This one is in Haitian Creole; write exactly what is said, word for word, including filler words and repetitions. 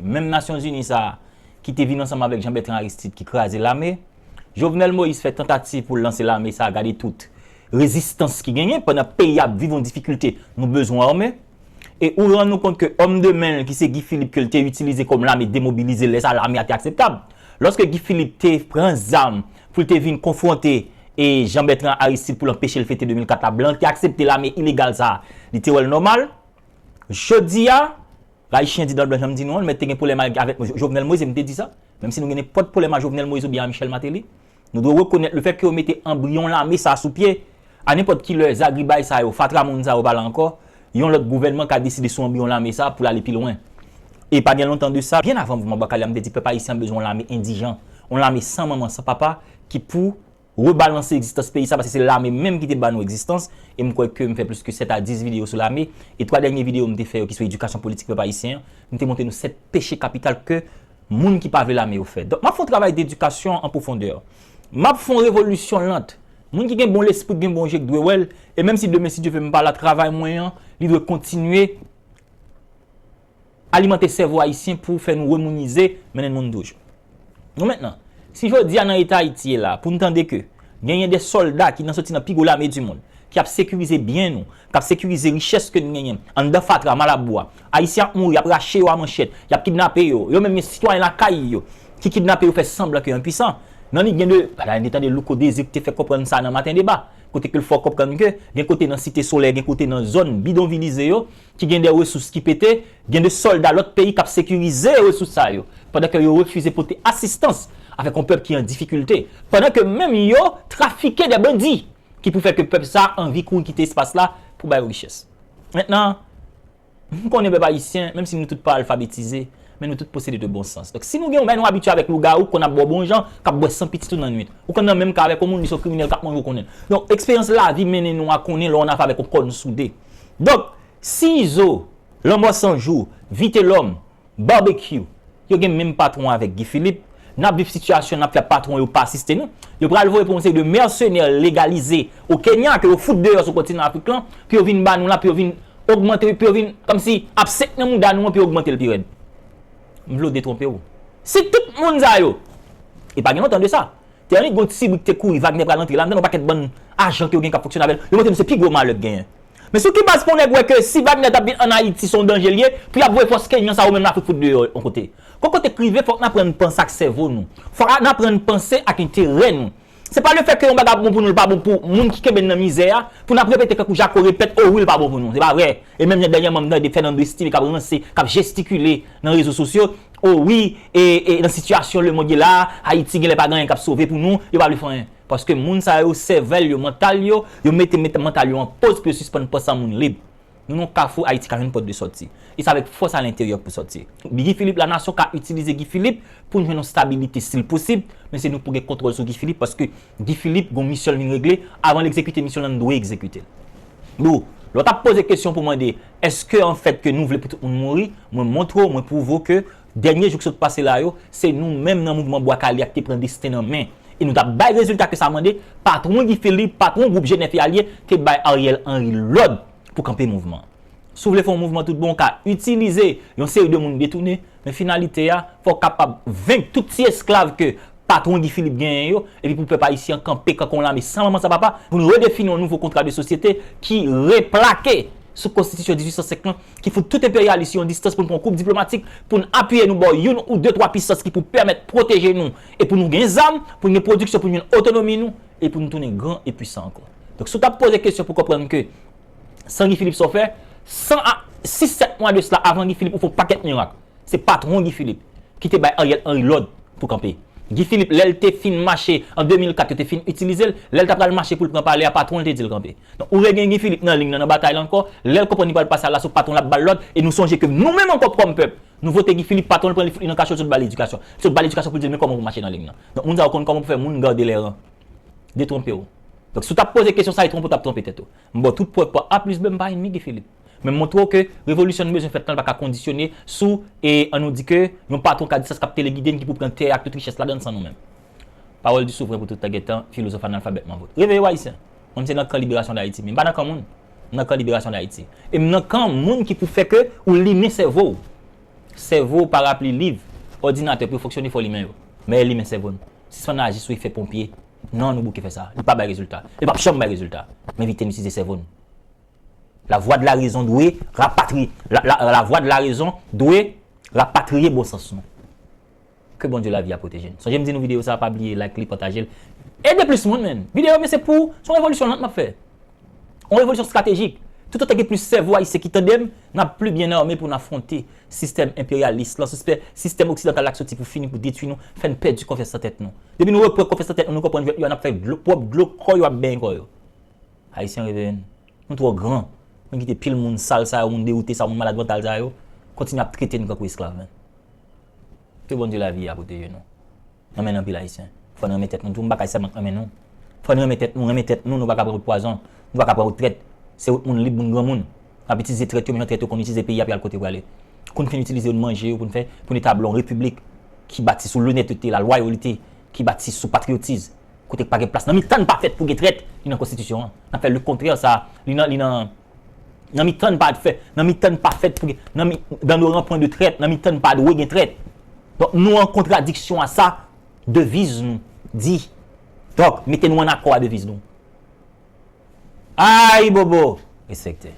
menm Nasyonzini sa a ki te vin ansanm avèk Jean Bertrand Aristide ki kraze lame. Jovenel Moïse fè tantativ pou l lanse lame sa a, gade tout rezistans ki genyen pandan peyi a ap viv yon difikilte, nou bezwen ame. E ou rann ou kont ke òm de men l ki se Guy Philippe ke l te itilize kòm lame demobilize, lè sa lame a te akseptab. Lòske Guy Philippe te pran zam pou l te vin konfwonte e Jean Bertrand Aristide pou l anpeche l fete de mil kat la, blan te aksepte lame ilegal sa a, li te wè l nòmal. Jodi a, Ayisyen di dan blan, jan m di nou an, l mèt te gen pwoblèm avèk Jovenel Moïse, e m te di sa. Menm si nou gen nenpòt pwoblèm a Jovenel Moïse oubyen a Michel Martelly, nou dwe rekonèt lefèt ke yo mete anbriyon lame sa a sou pye. A nenpòt ki lè, zagribay sa yo, fatra moun sa yo pa la ankò, yon lòt gouvènman ka deside sou anbriyon lame sa a pou l ale pi lwen. E pa gen lontan de sa, byen avan mouvman Bwa Kale a, m te di pèp ayisyen an bezwen yon lame endijan, yon lame san manman, san papa, ki pou rebalanse egzistans peyi sa, paske se lame menm ki te ba nou egzistans, e m kwè ke m fè plis ke sèt a dis videyo sou lame, e twa dènye videyo m te fè yo ki sou edikasyon politik pèp ayisyen an, m te montre nou sèt peche kapital ke moun ki pa vle lame yo fè. Donk, m ap fè yon travay dedikasyon an pwofondè. M ap fè yon revolisyon lant. Moun ki gen bon lespri, ki gen bon je, k dwe wè l, e menm si demen, si Dye vle, m pa la, travay mwen an, li dwe kontinye alimante sèvo ayisyen pou fè nou remounize, mennen moun toujou. Bon, mentnan, si jodi a nan eta Ayiti ye la, pou n tande ke genyen de sòlda ki nan soti nan pi gwo lame di mond, ki ap sekirize byen nou, k ap sekirize richès ke n genyen, anndan fatra, malabou a, ayisyen ap mouri, y ap rache yo a manchèt, y ap kidnape yo, yo menm gen sitwayen lakay yo, ki kidnape yo fè sanblan ke yo enpwisan. Nan li gen de, pa ta n te tande Louko Désir ki te fè konprann sa nan Maten Deba, kote ke l fè w konprann ke gen kote nan Site Solèy, gen kote nan zòn bidonvilize yo, ki gen de resous ki pete, gen de sòlda lòt peyi k ap sekirize resous sa yo, pandan ke yo refize pote asistans avèk yon pèp ki an difikilte, pandan ke menm yo trafike de bandi ki pou fè ke pèp sa anvi kouri kite espas la pou bay yo richès. Mentnan, m konnen pèp ayisyen, menm si nou tout pa alfabetize, men nou tout posede de bon sans. Donk, si nou gen yon bagay nou abitye avèk lougawou, konn ap ba w bon jan, k ap bwè san pitit ou nan nwit. Ou konn nan menm ka avèk yon moun, li se yon kriminèl k ap manje, ou konnen l. Donk, eksperyans lavi mennen nou a konnen lè w nan afè avèk yon kòn soude. Donk, si Izo, Lanmò San Jou, Vitelòm, Barbecue, yo gen menm patwon avèk Guy Philippe, n ap viv sitiyasyon n ap fè ap patwon yo pa asiste nou. Yo pral voye pou yon seri de mèsenè legalize o Kenya ke yo fout deyò sou kontinan Afrik lan, pou yo vin ba nou la, pou yo vin ogmante, pou yo vin kòmsi absent nan mouda nou an, pou yo ogmante l pi rèd. M vle w detwonpe w. Si tout moun sa yo, e pa gen lontan de sa, te annik gon ti bri k te kouri, Wagner pral antre la, m tande yon pakèt bann ajan ke yo gen k ap fonksyone avè l, yo montre nou se pi gwo malè k genyen. Men sou ki baz pou yon nèg wè ke si Wagner t ap vin ann Ayiti, se yon danje l ye, pou y ap voye fòs kenyan sa yo menm Lafrik fout deyò yon kote? Gon kote k rive, fòk n aprann panse ak sèvo nou. Fòk n aprann panse ak enterè nou. Se pa lefèt ke yon bagay bon pou nou, l pa bon pou moun ki kenbe n nan mizè a, pou n ap repete kankou Jako repèt, o wi, l pa bon pou nou. Se pa vrè. E menm jan dènyèman m tande Fernando Estimé k ap ranse, k ap jestikile nan rezo sosyo, o wi, e, e nan sitiyasyon lemonn ye la, Ayiti genlè pa gen anyen k ap sove pou nou, yo pa vle fè anyen. Paske moun sa yo, sèvèl yo, mantal yo, yo mete, mete mantal yo an poz pou yo sispann panse an moun lib. Nou nan yon kafou, Ayiti ka jwenn pòt de sòti. E se avèk fòs alenteryè pou sòti. Guy Philippe, lanasyon ka itilize Guy Philippe pou n jwenn yon stabilite si l posib, men se nou pou gen kontwòl sou Guy Philippe, paske Guy Philippe gon misyon l vin regle, avan l egzekite misyon l, l dwe egzekite l. Bon, lè w t ap poze kesyon pou mande, èske anfèt ke nou vle pou tout moun mouri, mwen montre w, mwen pwouve w ke dènye jou k sot pase la yo, se nou menm nan mouvman Bwa Kale a ki te pran desten nan men. E nou t ap bay rezilta ke sa mande, patwon Guy Philippe, patwon gwoup G nèf e alye, te bay Ariel Henry lòd pou kanpe mouvman an. Si w vle fè yon mouvman tout bon, w ka itilize yon seri de moun detounen, men finalite a, fò w kapab venk tout ti esklav ke patwon Guy Philippe genyen yo, epi pou pèp ayisyen an kanpe kankou yon lame san manman san papa, pou nou redefini yon nouvo kontra de sosyete ki replake sou konstitisyon dizuit san senk lan, ki fout tout enperyalis yon distans pou n pran yon koup diplomatik, pou n apiye nou bò youn ou de twa pisans ki pou pèmèt pwoteje nou, e pou nou gen zam, pou n gen pwodiksyon, pou n jwenn otonomi nou, e pou n tounen gran e pwisan ankò. Donk, si w t ap poze kesyon pou konprann ke san Guy Philippe sa w fè, san a sis sèt mwa de sila avan Guy Philippe ou fè yon pakèt mirak. Se patwon Guy Philippe ki te bay Ariel Henry lòd pou kanpe. Guy Philippe, lè l te fin mache an de mil kat, yo te fin itilize l, lè l ta pral mache pou l pran palè a, patwon l te di l kanpe. Donk, ou regen Guy Philippe nan liy nan, nan batay la ankò, lè l konprann li pral pase alaso, patwon l ap ba l lòd, e nou sonje ke nou menm ankò kòm pèp, nou vote Guy Philippe, patwon l pran li fout li nan kacho, l sot ba l edikasyon. L sot ba l edikasyon pou l di l men kòman pou mache nan liy nan. Donk, moun sa yo konn kòman pou fè moun gade lè an. Detwonpe w. Donk, si w t ap poze kesyon sa, e twonpe w t ap twonpe tèt ou. M ba w tout prèv pa A plis B, m pa ènmi Guy Philippe. Men m montre w ke revolisyon nou bezwen fèt lan, l pa ka kondisyone sou, e ann nou di ke yon patwon ka di sa k ap telegide n ki pou pran tè a ak tout richès ladan l san nou menm. Parole du souverain pou tout tan gen tan, filozòf analfabèt manvot. Reveye w Ayisyen. Mwen m se nan kan liberasyon Dayiti, men m pa nan kan moun. M nan kan liberasyon Dayiti. E m nan kan moun ki pou fè ke ou limen sèvo w. Sèvo pa rapli liv, òdinatè pou yo fonksyone fò limen yo. Men limen sèvo n. Sispann aji sou efè ponpye. Non, nou bouke fè sa. Li pa bay rezilta. Li p ap janm bay rezilta. Men evite n itilize sèvo n. La voix de la raison dwe rapatriye. La, la, la voix de la raison dwe rapatriye bon sans nou. Ke Bondye lavi a pwoteje n. Sonje m di nou videyo sa, pa bliye like li, pataje l. Ede plis moun, men. Videyo, men se pou, se yon revolisyon lant m ap fè. Yon revolisyon estratejik. Toutotan gen plis sèvo ayisyen ki tande m, n ap pli byen ame pou n afwonte sistèm enperyalis lan, sistèm, sistèm oksidantal la k soti pou fini, pou detwi nou, fè n pèdi konfyans nan tèt nou. Depi nou reprann konfyans nan tèt nou, nou konprann jwèt yo a, n ap fè dlo, pwòp dlo kò yo ap benyen kò yo. Ayisyen, reveye n. Nou twò gran. Nou kite pil moun sal sa yo, moun dewoute sa yo, moun malad mantal sa yo kontinye ap trete n kankou esklav, men. Ke Bondye lavi a pwoteje nou. Nan men anpil Ayisyen. Fò n renmen tèt nou tou, m pa ka sèlman renmen nou. Fò n renmen tèt nou, renmen tèt nou, nou pa ka pran wout pwazon, nou pa ka pran wout trèt. Se wout moun lib, moun granmoun. N ap itilize trèt yo, menm jan trèt yo konn itilize peyi a pou y al kote yo prale. Kou n fin itilize yo, n manje yo pou n fè, pou n etabli yon repiblik ki bati sou lonètete, lalwayolite, ki bati sou patriyotis, kote k pa gen plas. Nan mitan n pa fèt pou gen trèt, li nan konstitisyon an. N ap fè lekontrè sa, li nan, li nan, nan mitan n pa fè, nan mitan n pa fèt pou gen, nan mi, dans nos rangs point de traite, nan mitan n pa dwe gen trèt. Donk nou an kontradiksyon a sa, deviz nou di. Donk mete nou an akò a deviz nou. Ay bobo, respekte.